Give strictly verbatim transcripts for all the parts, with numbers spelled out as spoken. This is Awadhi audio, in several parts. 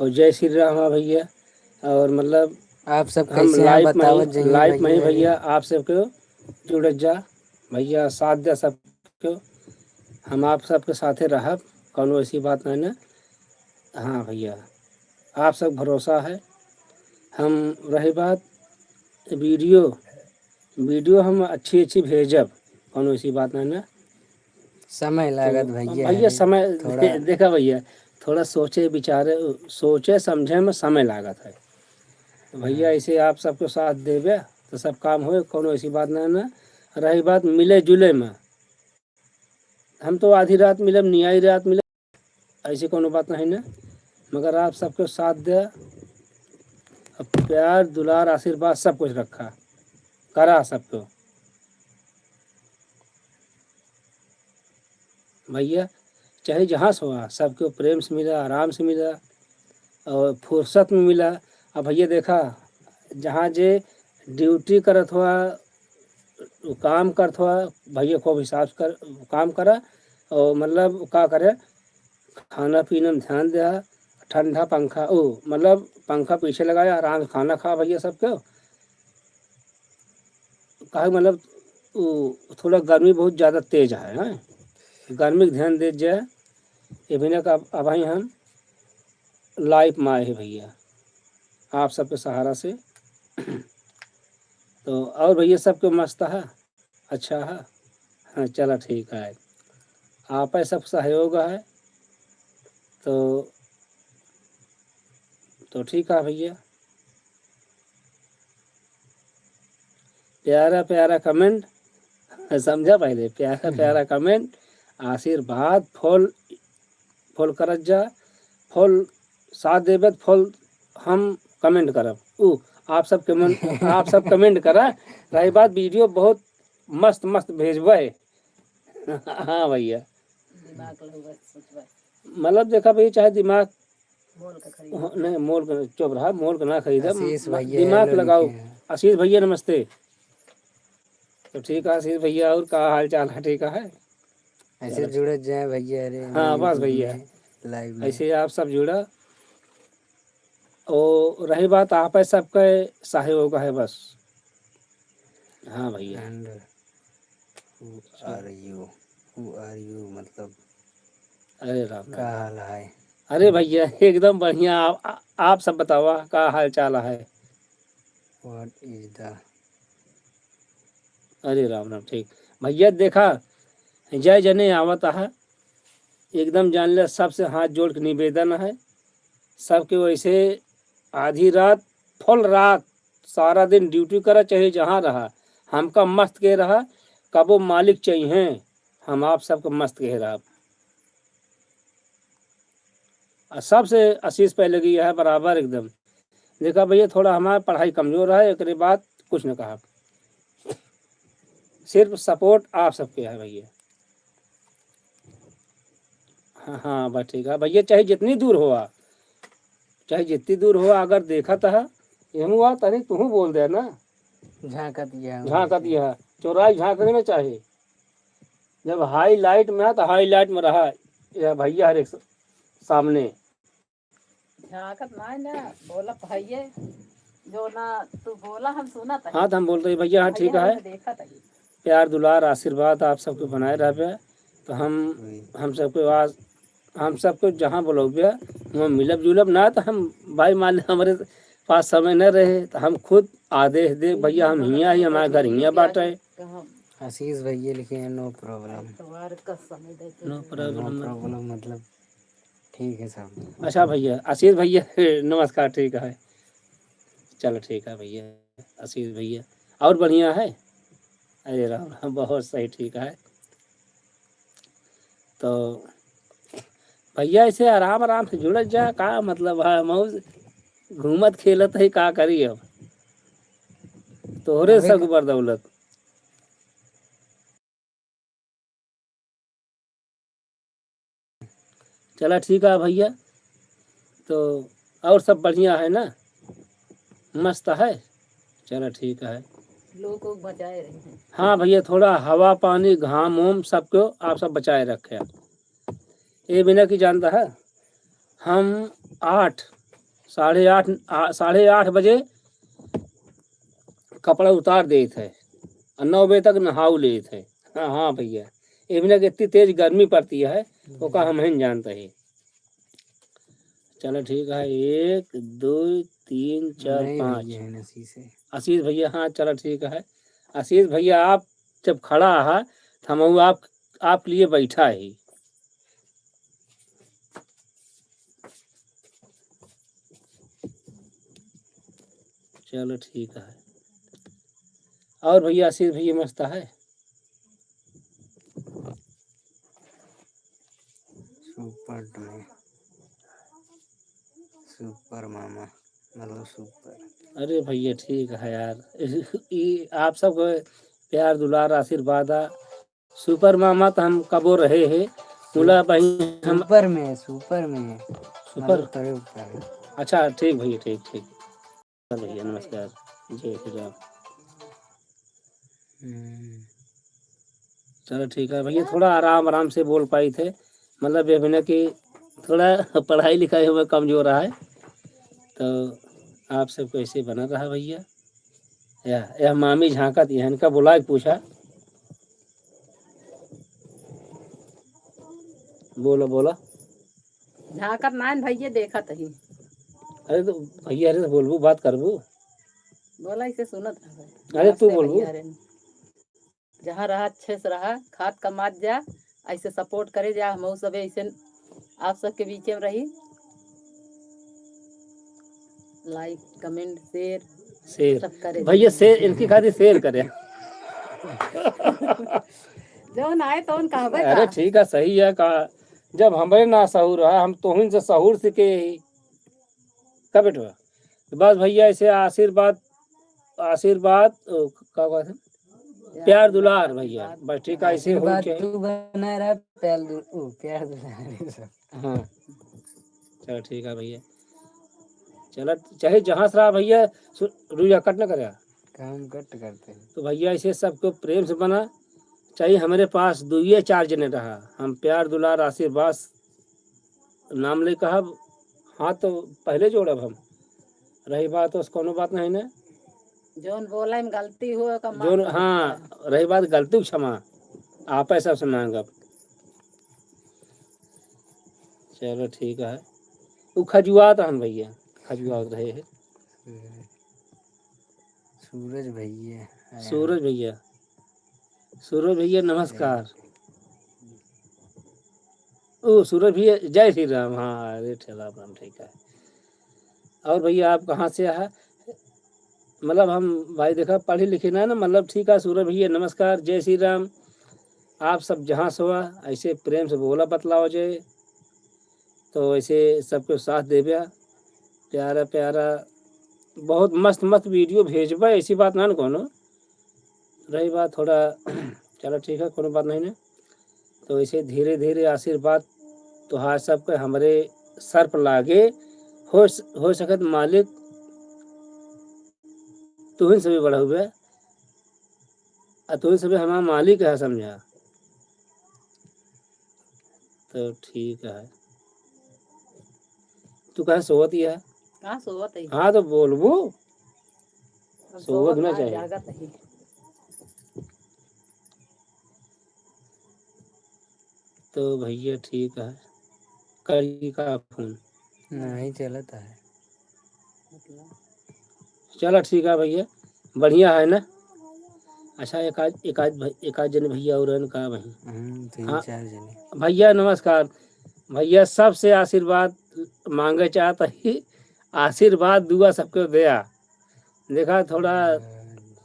और जय श्री राम। हाँ भइया, और मतलब आप सब हम कैसे हैं, live में ही, बतावत जाइए live में ही भइया। भइया, आप सबके जुड़त जा भइया, साथ द्या सबके। हम आप सबके साथे रहब, कौनो ऐसी बात नहीं ना। हाँ भइया, आप सब भरोसा है। हम रही बात video, video हम अच्छी अच्छी भेजब, कौनो ऐसी बात नहीं ना। समय लागत तो भइया, भइया, अरे समय थोड़ा दे-, देखा भइया, थोड़ा सोचे विचारे, सोचे समझे में समय लागत है। तो भइया, हाँ। ऐसे आप सबके साथ देबे तो सब काम होए, कौनो ऐसी बात नहीं ना। रही बात मिले जुले में, हम तो आधी रात मिलब, नियाई रात मिलब, ऐसी कौनो बात नहीं ना। मगर आप सबके साथ दे, अब प्यार, दुलार, आशीर्वाद सब कुछ रखा, करा सबको। भइया, चाहे जहाँ से हुआ, सबको प्रेम से मिला, आराम से मिला और फुर्सत में मिला। अब भइया देखा, जहाँ जे duty करत हुआ, उ काम करत हुआ, भइया खूब हिसाब से कर, काम करा। और मतलब का करे, खाना पीना में ध्यान दे, ठंडा पंखा, ओ, मतलब पंखा पीछे लगाया, आराम से खाना खा भइया सबके। काहे मतलब, उ, थोड़ा गर्मी बहुत ज्यादा तेज है, हैं? गर्मी के ध्यान दे जाए। ये भी ना, अब, अब हम live में आए हैं भइया, आप सबके सहारा से। तो और भइया सबके मस्त है, अच्छा है। हाँ, चला ठीक है, आप सब सहयोग है तो, तो ठीक है भइया। प्यारा प्यारा comment, समझा पहले, प्यारा हम्म। प्यारा comment, आशीर्वाद full, full करत जा, full साथ देबे त full हम comment करब। उ आप सब comment, आप सब comment करा। रही बात video बहुत मस्त मस्त भेजबे। हाँ भइया। दिमाग लगबे, सोचबे। मतलब देखा भइया, चाहे दिमाग मोल के खरीद। हो, नहीं, मोल के, चुप रहा, मोल के ना खरीदा। आशीष म-, भइया, दिमाग hello लगाओ। लिखे हैं। आशीष भइया, नमस्ते। तो ठीक है आशीष भइया, और का हाल चाल है? ठीक है? ऐसे चलो। जुड़त जाए भइया, अरे, हाँ, बस भइया। Live में। ऐसे आप सब जुड़ा। ओ, रही बात, आप है सबके सहयोग है बस। हाँ भइया। And who are you? Who are you? मतलब, अरे राम राम। का हाल है? अरे भइया, एकदम बढ़िया। आप, आ-, आप सब बतावा, का हाल चाल है? What is the अरे राम राम, ठीक। भइया देखा, जय जने आवत है, एकदम जान ले, सबसे हाथ जोड़ के निवेदन है, सबके वैसे आधी रात, full रात, सारा दिन duty करा, चाहे जहाँ रहा, हमका मस्त के रहा, कबो मालिक चाहिए, हम आप सबको मस्त के रहा। आ सबसे आशीष पहले की है बराबर एकदम। देखा भइया, थोड़ा हमार पढ़ाई कमजोर है, एकरे बाद कुछ न कहा, सिर्फ support आप सबके है भइया। हाँ, हाँ, बस ठीक है भइया, चाहे जितनी दूर हुआ, चाहे जितनी दूर हुआ, अगर देखत है, एहू आ, तनी तुहू बोल दे ना। झांकत यह। झांकत यह, चोराई झांकने में चाहे। जब highlight में है, तो highlight में रहा, यह भइया हर एक स-, सामने। झांकत ना है ना, बोला भइया, जो ना तू बोला, हम सुनत है। हाँ, तो हम बोलते हैं भइया, हाँ, भइया ठीक है। हम देखत है। प्यार, दुलार, आशीर्वाद आप सबके बनाए रहबे। तो हम, वही। हम सबके आज, हम सबको जहाँ बुलौबे, वहाँ मिलब जुलब ना, तो हम भाई मान ले हमरे पास समय न रहे, तो हम खुद आदेश दे, "भइया, हम हियाँ ही, हमारे घर हियाँ बाटे।" आशीष भइया लिखे हैं, "No problem।" No problem। No problem, मतलब, ठीक है साहब। अच्छा भइया, आशीष भइया, नमस्कार, ठीक है। चलो, ठीक है भइया। आशीष भइया, और बढ़िया है? अरे राम राम, बहुत सही, ठीक है। तो भइया, ऐसे आराम आराम से जुड़त जा, का मतलब है, मौज घूमत खेलत है, का करी अब, तोहरे अभी सब क- बदौलत। चला ठीक है भइया, तो और सब बढ़िया है ना? मस्त है? चला ठीक है। लोग को बचाए रहे हैं। हाँ भइया, थोड़ा हवा पानी घाम ओम सबको आप सब बचाए रखे। ये बिना कि जानता है, हम आठ, साढ़े आठ, आ, साढ़े आठ बजे कपड़ा उतार देत है और नौ बजे तक नहाऊ लेत है। हाँ, हाँ भैया, इमने के इतनी तेज गर्मी पड़ती है, ओका हम ही जानते हैं। चलो ठीक है, एक, दो, तीन, चार, नहीं पाँच। भैया है ना, आशीष है। आशीष भैया, हाँ, चलो ठीक है। आशीष भैया, आप जब खड़ा है, तो हम आप, आपके लिए बैठा है। चलो ठीक है। और भैया, आशीष भैया मस्त है? सुपर डुए, सुपर मामा, मतलब सुपर। अरे भैया, ठीक है यार। ई आप सबको प्यार, दुलार, आशीर्वाद आ। सुपर मामा तो हम कबो रहे हैं, मुला बहिन हम सुपर में, सुपर में। सुपर? मतलब तोरे ऊपर है। अच्छा, ठीक भैया, ठीक, ठीक। भैया, नमस्कार। जय श्री राम। हम्म। चलो, ठीक है भैया, थोड़ा आराम, आराम से बोल पाई थे, मतलब, ये भी ना कि थोड़ा पढ़ाई लिखाई में कमजोर रहा है, तो आप सबको ऐसे बना रहा भैया। या, या मामी झांकत, इहन का बुला के पूछा। बोलो, बोलो। झांकत नाइन भैया, देखत ही। अरे तो भैया, अरे तो बोलबू, बात करबू। बोला, इसे सुनत रह भाई। अरे तू नमस्ते बोलबू। भैया, अरे जहाँ रहा अच्छे से रहा, खात कमात जा, ऐसे सपोर्ट करे जा, हम सबे ऐसे आप सबके बीच में रही। लाइक, कमेंट, शेयर, शेयर। सब करे भैया, जा। शेयर, इनकी खातिर शेयर करे। जौन आए तौन कहबे अरे का? ठीक है, सही है का, जब हमरे ना सहूर है, हम तोहिन से सहूर सीखे ही। का बेटवा? तो बस भैया, ऐसे आशीर्वाद, आशीर्वाद, ओ, का बात है? प्यार दुलार भैया, बस ठीक है, ऐसे हो आशीर्वाद चाहिए। तू बनाए रह, प्यार दु-, ओ, प्यार दुलार, ये सब। हाँ, चलो ठीक है भैया, चलो चाहे जहाँ से रहा भैया, सु-, रुइया कट न करे। काम कट करते हैं। तो भैया, ऐसे सबको प्रेम से बना, चाहे हमरे पास दुइये चार जने रहा, हम प्यार दुलार आशीर्वाद नाम ले कहब, हाथ तो पहले जोड़ब हम। रही बात, उस कोनो बात नहीं ना। जौन बोले में गलती हो, ओका माफ जौन, कर हाँ, दे। रही बात गलती के क्षमा, आपे सबसे मांगब। चलो ठीक है। उ खजुआत हन भैया, खजुआत रहे हैं। सूरज भैया आया। सूरज भैया, सूरज भैया, नमस्कार। ओ, सूरज भैया, जय श्री राम। हाँ, अरे, ठेला राम, ठीक है। और भैया, आप कहाँ से आहा? मतलब, हम, भाई, देखा, पढ़े लिखे ना, ना, मतलब, ठीक है, सूरज भैया, नमस्कार, जय श्री राम। आप सब जहाँ से हुआ, ऐसे प्रेम से बोला, बतलाओ जे। तो ऐसे सबके साथ देबे, प्यारा, प्यारा, बहुत मस्त, मस्त वीडियो भेजबे, ऐसी बात ना, ना कोनो। रही बात थोड़ा, चलो ठीक है, कोनो बात नहीं ना। तो ऐसे धीरे धीरे आशीर्वाद तोहार सबके हमरे सर पर लागे, हो स-, हो सकत मालिक तुहिन से भी बड़ा हुए, आ तुहिन से भी हमार मालिक है, समझा। तो ठीक है, तू कहे सोवत ही है? कहाँ सोवत है? हाँ, तो बोलबू। अब सोवत सोवत ना ना, चाहिए। जागत है। तो भैया ठीक है, करी का फोन? नहीं चलत है। चलो ठीक है भैया, बढ़िया है ना। अच्छा, एक आध, एक आध भाई, एक आध जने भैया और हैं का भाई? हम्म, तीन हाँ। चार जने। भैया नमस्कार। भैया सबसे आशीर्वाद मांगे चाहत ही, आशीर्वाद दुआ सबके दया। देखा थोड़ा, हम्म।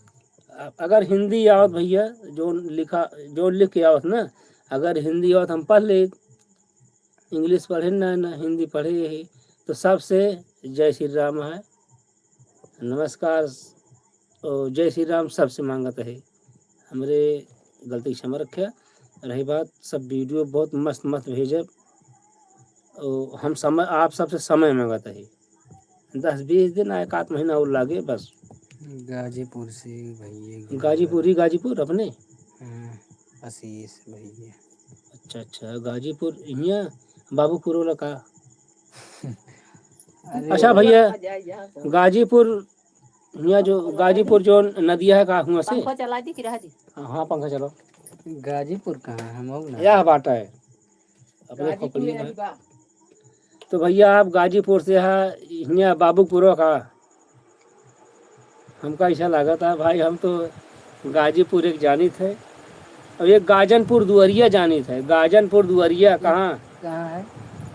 अ-, अगर हिंदी आवत भैया, जो लिखा, जो लिख के आवत ना, अगर हिंदी आवत हम पढ़ ले, इंग्लिश पढ़े ना, ना हिंदी पढ़े यही। तो सबसे जय श्री राम है, नमस्कार और जय श्री राम सबसे मांगत है। हमरे गलती के क्षमा रखे। रही बात, सब वीडियो बहुत मस्त मस्त भेजब। और हम समय, आप सबसे समय मांगत है। दस बीस दिन, एक आध महीना और लागे बस। गाजीपुर से भैया। गाजीपुर ही गाजीपुर अपने? हाँ, आशीष भैया। अच्छा, अच्छा, गाजीपुर हियाँ बाबूपुर वाला का? अच्छा भैया, गाजीपुर, हियाँ जो गाजीपुर जो नदिया है, का हुआँ से? पंखा चला दी कि रह दी? हाँ, पंखा चलाओ। गाजीपुर कहाँ है? हम हो ना। यह बात है। अपने गाजीपुर खोपड़ी में है। तो भैया, आप गाजीपुर से है, हियाँ बाबूपुरो का? हमका ऐसा लागत है भाई, हम तो गाजीपुर एक जानित है, और एक गाजनपुर दुआरिया जानित है। गाजनपुर दुआरिया कहाँ? कहाँ है?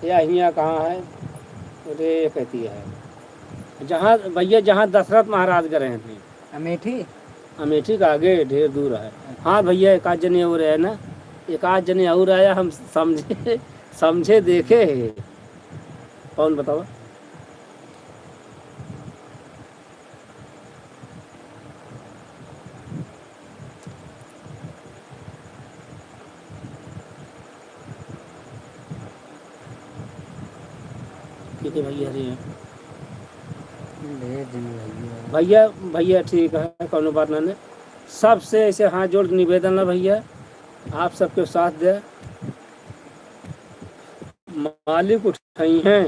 या हियाँ कहाँ है? अरे, कहती है, जहाँ भैया, जहाँ दशरथ महाराज गए रहे थे। अमेठी? अमेठी का आगे ढेर दूर है। हाँ भैया, एक आध जने और है ना, एक आध जने और आया, हम समझे, समझे देखे है। कौन बतावा? ठीक है भैया, अरे। ले जिन भैया। भैया, भैया ठीक है, कौनो बात ना, ने। सबसे ऐसे हाथ जोड़ के निवेदन है भैया, आप सबके साथ दे। मालिक उठाई हैं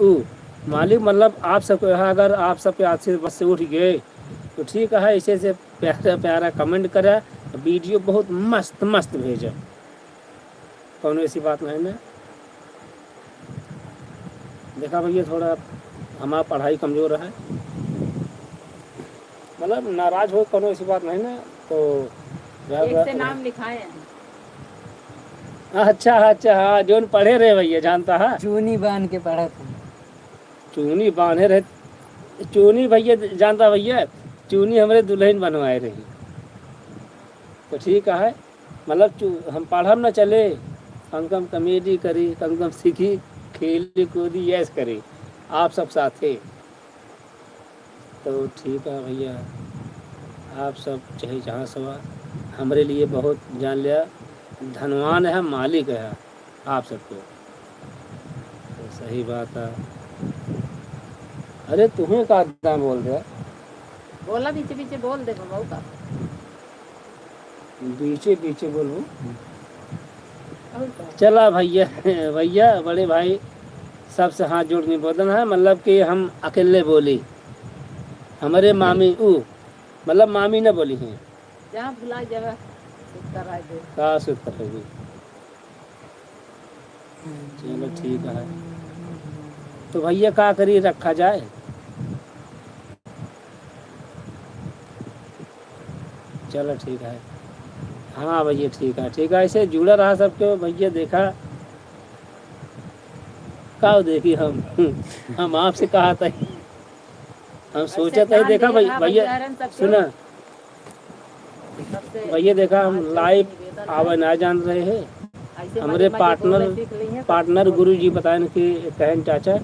ऊ। मालिक मतलब आप सबके यहाँ, अगर आप सबके आशीर्वाद से उठ गए तो ठीक है, ऐसे ऐसे प्यारा प्यारा comment करा, video बहुत मस्त मस्त भेजा, कौनो ऐसी बात नहीं ना। देखा भैया, थोड़ा हमारा पढ़ाई कमजोर है, मतलब नाराज हो, कौनो ऐसी बात नहीं ना। तो एक से नाम लिखाए हैं। अच्छा, अच्छा, हाँ, जोन पढ़े रहे भैया, जानता है। चूनी बांध के पढ़ा था। चूनी बांधे रहे, चूनी भैया, जानता भैया, चूनी हमरे दुल्हन बनवाए रही। तो ठीक है, मतलब चू-, हम पढ़ब न चले, कम कम comedy करी, कम कम सीखी, खेली कूदी, ऐश करी, आप सब साथे। तो ठीक है भैया, आप सब चाहे जहाँ से बा, हमरे लिए बहुत जान लिया, धनवान है, मालिक है आप सबको। तो सही बात है। अरे तुम्हें का दाम बोल रहे? बोला, बीचे बीचे बोल दे बाबू का। बीचे बीचे बोलू। और का? चला भैया, भैया, बड़े भाई, सबसे हाथ जोड़ के निवेदन है, मतलब कि हम अकेले बोली, हमरे मामी ऊ, मतलब मामी न बोली हैं। जहाँ भुला जावे, सुत्ता रह दे। का सुत्ता रह दे? चलो ठीक है, तो भैया का करी, रखा जाए? चलो ठीक है, हाँ भैया ठीक है, ठीक है, ऐसे जुड़ा रहा सबके भैया। देखा का देखी हम, हम आपसे कहा था, हम सोचा था। देखा भैया, सुना भैया, देखा हम live आवे ना जान रहे हैं, हमरे partner, partner गुरु जी बताएन कि कहन चाचा,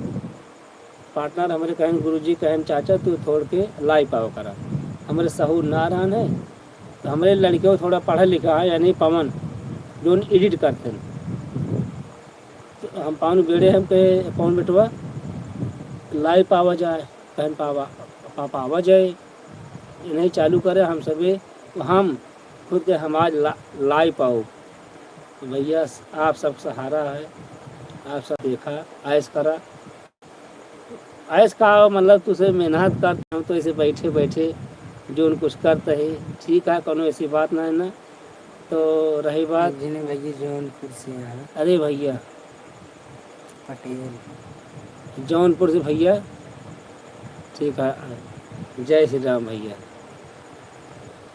partner हमरे कहन गुरु जी कहन चाचा तू थोड़ के live आवा करा, हमरे सहूर ना रहन है। तो हमरे लड़के थोड़ा पढ़ा लिखा है, यानी पवन जोन edit करते हैं। तो हम पावन बेड़े हम कहे, "कौन बेटवा, live आवा जाए?" कहन, "पावा, पापा आवा जाए, इन्हें चालू करे हम सभी।" तो हम खुद के हम आज ला-, live आओ। तो भैया, आप सब सहारा है, आप सब देखा, ऐश करा, ऐश का मतलब तुसे मेहनत करते हो तो ऐसे बैठे बैठे जोन कुछ करते ही ठीक है, कौनो ऐसी बात ना है ना। तो रही बात जिन्हें भैया जौनपुर से हैं। अरे भैया, पटेल। जौनपुर से भैया, ठीक है, जय श्री राम भैया।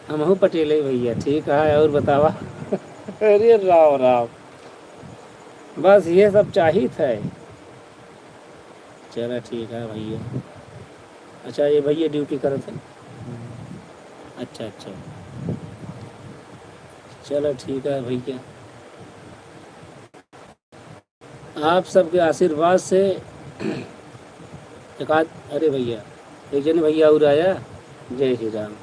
हमहू पटेल है भैया, ठीक है, और बतावा। अरे राम राम, बस ये सब चाहित है। चला ठीक है भैया। अच्छा, ये भैया duty करत है। अच्छा, अच्छा, चला ठीक है भैया। आप सबके आशीर्वाद से एक आध, अरे भैया, एक जने भैया और आया, जय श्री राम।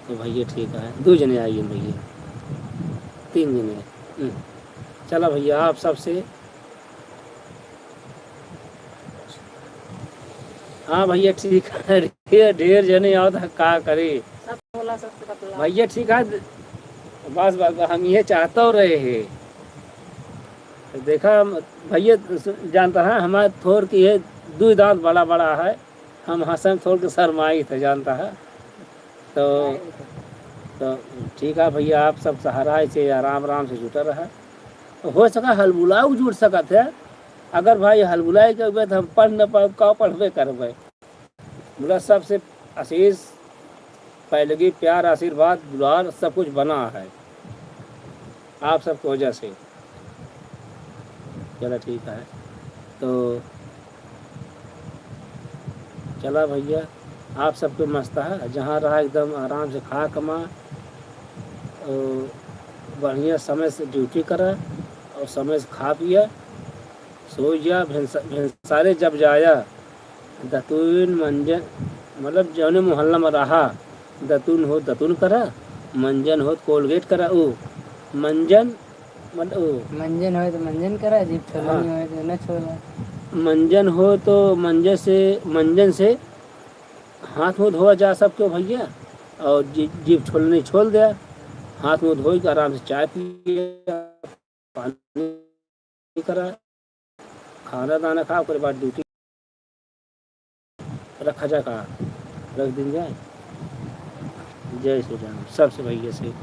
तो भैया ठीक है, दो जने आइए भैया, तीन जने। हम्म। चला भैया, आप सबसे, हाँ भैया ठीक है, ढेर, ढेर जने आओ तो का करे। सब बोला, सबसे बतला। भैया ठीक है, बस, बस, बस, हम ये चाहते रहे हैं। देखा भैया, जानता है, हमारे थोर के ये दुइ दांत बड़ा बड़ा है, हम हंसे में थोर के शर्माई थे, जानता है। तो, तो ठीक है भैया, आप सब सहारा ऐसे आराम आराम से जुटा रहा। तो हो सका हलबुलाऊ जुड़ सकत है, अगर भाई हलबुलाई के हुए तो हम पढ़ न पाए, का पढ़बे करबे। बोला, सबसे आशीष, पैलगी, प्यार, आशीर्वाद, दुलार, सब कुछ बना है आप सबके वजह से। चला, ठीक है, तो चला भैया, आप सबके मस्त है, जहाँ रहा एकदम आराम से खा कमा, और बढ़िया समय से ड्यूटी करा, और समय से खा पिया, सो जा, भिनसा-, भिनसारे जब जाया, दतुन मंजन, मतलब जौने मोहल्ला में रहा, दतुन हो दतुन करा, मंजन हो कोलगेट करा, ओ मंजन, मतलब ओ मंजन होय तो मंजन करा, जीभ छोलनी हाँ। होय तो न छोला। मंजन हो तो मंजन से, मंजन से हाथ मुंह धोआ जा सबके भैया, और जी-, जीभ छोलनी छोल दे, हाथ मुंह धोई के आराम से चाय पिए, पानी करा, खाना दाना खा, ओकरे बाद ड्यूटी रखा जा का, रख दिन जाए। जय श्री राम, सबसे भैया से।